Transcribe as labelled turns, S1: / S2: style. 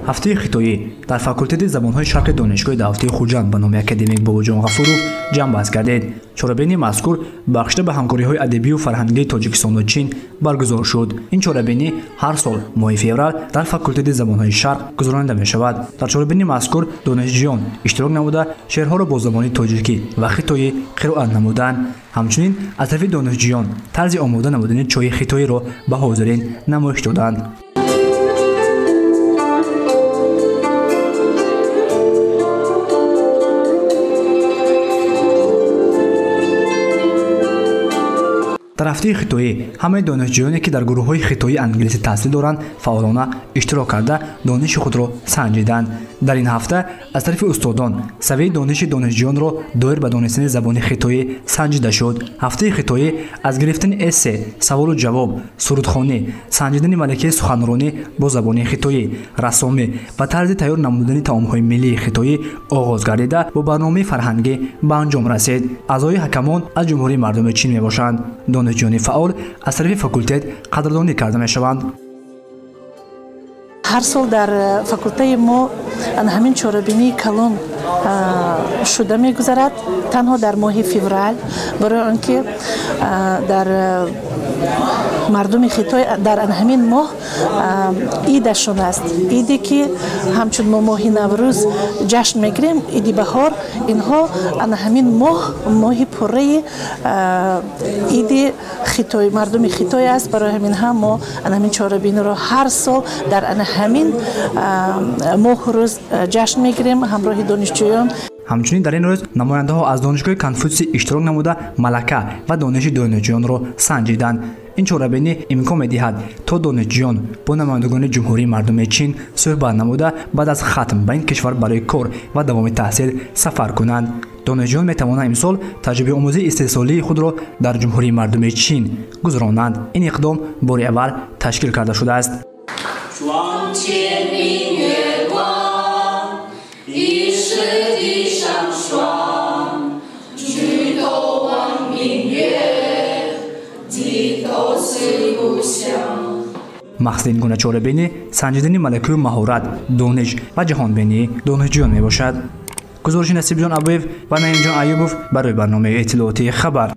S1: Ҳафтаи хитоӣ дар факултети забонҳои шарқи Донишгоҳи давлатии Хуҷанд ба номи академик Бобоҷон Ғафуров ҷамъбаст гардид. Чорабинии мазкур бахшида ба ҳамкориҳои адабию фарҳангии Тоҷикистону Чин баргузор шуд. Ин чорабинӣ ҳар сол моҳи феврал дар факултети забонҳои шарқ гузаронида мешавад. Дар чорабинии мазкур донишҷӯён иштирок намуда, шеърҳоро бо забони тоҷикӣ ва хитоӣ қироат намуданд. Ҳамчунин аз тарафи донишҷӯён тарзи омода намудани чойи хитоиро ба ҳозирин намоиш доданд. Дар ҳафтаи хитоӣ ҳамаи донишҷӯёне, ки дар гурӯҳҳои хитоии англисӣ таҳсил доранд, фаъолона иштирок карда, дониши худро санҷиданд. Дар ин ҳафта аз тарафи устодон савияи дониши донишҷӯёнро доир ба донистани забони хитоӣ санҷида шуд. Ҳафтаи хитоӣ аз гирифтани эссе, саволу ҷавоб, сурудхонӣ, санҷидани малакаи суханронӣ бо забони хитоӣ, рассомӣ ва тарзи тайёр намудани таомҳои миллии хитоӣ оғоз гардида, бо барномаи фарҳангӣ ба анҷом расид. Аъзои ҳакамон аз Ҷумҳурии мардуми Чин мебошанд. Донишҷӯёни фаъол аз тарафи факултет қадрдонӣ карда мешаванд.
S2: Ҳар сол дар факултаи мо ҳамин чорабинии калон шуда мегузарад танҳо дар моҳи феврал, барои он ки дар мардуми Хитой дар ҳамин моҳ идашон аст. Иде ки ҳамчун мо моҳи Наврӯз ҷашн мегирем, иди баҳор, инҳо ҳамин моҳ моҳи пурраи иди Хитой, мардуми Хитой аст. Барои ҳамин ҳам мо ҳамин чорабиниро ҳар сол дар ҳамин моҳу рӯз ҷашн мегирем ҳамроҳи донишҷӯён.
S1: Ҳамчунин дар ин рӯз намояндаҳо аз Донишгоҳи Конфутсий иштирок намуда, малака ва дониши донишҷӯёнро санҷиданд. Ин чорабинӣ имкон медиҳад, то донишҷӯён бо намояндагони Ҷумҳурии мардуми Чин суҳбат намуда, баъд аз хатм ба ин кишвар барои кор ва давоми таҳсил сафар кунанд. Донишҷӯён метавонанд имсол таҷрибаомӯзии истеҳсолии худро дар Ҷумҳурии мардуми Чин гузаронанд. Ин иқдом бори аввал ташкил карда шудааст. Мақсади ин гуна чорабинӣ санҷидани малакаю маҳорат, дониш ва ҷаҳонбинии донишҷӯён мебошад. Гузориши Насибҷон Абуев ва Наимҷон Аюбов барои барномаи иттилоотии «Хабар».